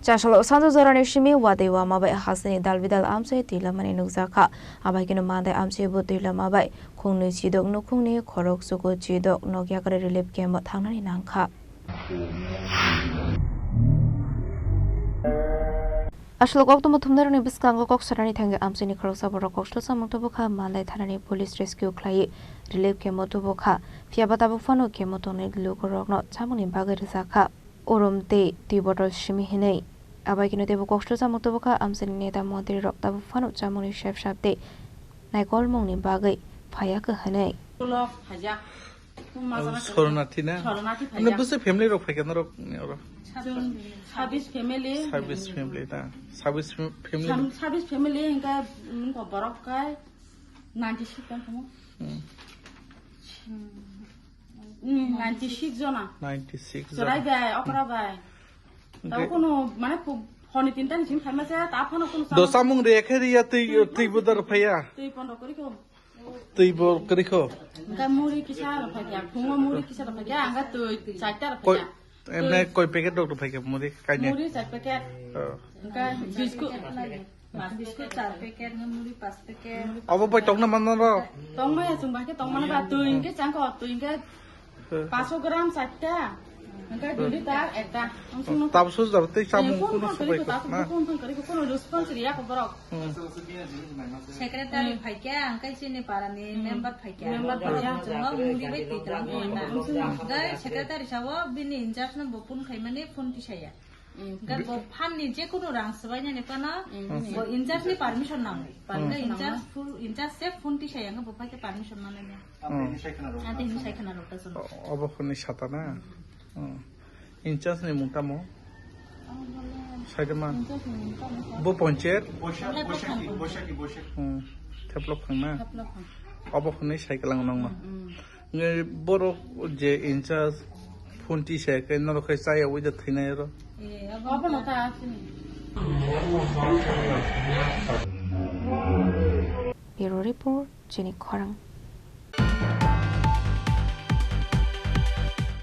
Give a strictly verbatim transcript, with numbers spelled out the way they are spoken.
Chasalo sanjo jorani simi watwi wama bai hasteni dal bidal amchai twi lamani nukjakha. Abai kheno mandai amchai bo twi lama bai khungnwi chidok nukhungni khorok chuku chidok nokyakwrwi relief camp o thangnani nangkha. Aswk koktwma thumnairokni bwskango kok sanani thangwi amchaini khoroksa borok kokthwlwi samung tubukha, Mandai thanani police rescue khlaiwi relief camp o tubukha. Phiyaba tabuk phano camp o tongnai lukurokno chamungni bagwi rwjakha. Urum tei twi botol simi hinwi. Abai kheno teibo kokthwlwi samung tubukha, amchaini neta montrirok tabuk phano chamungni sep sap tei naikolmungni bagwi phaiya khe hinwi. Abo Soronathi na? Soronathi. Ano phaiya. Bwswk family rok phaikha norok ni oro? Chwng sabis family. Sabis family na? Sabis fam-, family? Sam-, sabis family hingkha, mm, borok kai ninety six kan tamo. Hmm. Hmm, ninety six jona. Ninety six jona. Chwrai bai, okra bai. Tao kono, mane, pu-, honi tinta ni simi khaima se, ta phano kono do samung. Samung re khe riya twi, twi budar phaiya. Twi pondo kori ko. Twi bo kori ko. Engka muri kisa rok phaiya, phungo muri kisa rok phaiya, engka twi charta rok phaiya. Emne koi packet rok phaiya muri kaine? Muri char packet. Oh. Engka biscuit. Biscuit char packet, nge muri pas packet. Obo bai tongna manna ro? Tongmaya chwng bai khe tongmani ba twi hwnkhe chang kho, twi hwnkhe paanch sho gram charta. Hwnkhe dui litar ekta. Tabuk sujak tei samung kuno subai kho na? Phone phone kori kho, kuno response riya kho borok. Hmm. Secretary phaikya, hwnkhe chini parani member phaikya. Member phaikya. Chwngno muri bai twi twlang kho na. Hwnkhe secretary sao bini in charge no bo phone khaimani phone tisaya. Hwnkhe bo phan ni je kunu rang swbainani phano bo in charge ni permission nango. Hwnkhe in charge full, in charge se phone tisaya hwnkhe bo phaikhe permission manani. Ante hini sai khna rok ta chwng. Obo phone ni sata na? Hmm. In charge ni mung tamo? Saida man. Bo ponchayat? Boshaki, Boshaki, Boshaki. Hmm. Theplo phang na? Theplo phang. Obo phone ni sai kalang nang ma. Hmm. Nge borok je in charge phone tisaya khe norok khai chaya ui da thainai ro. Eh, abo no ta asini. Bureau report, chini khorang.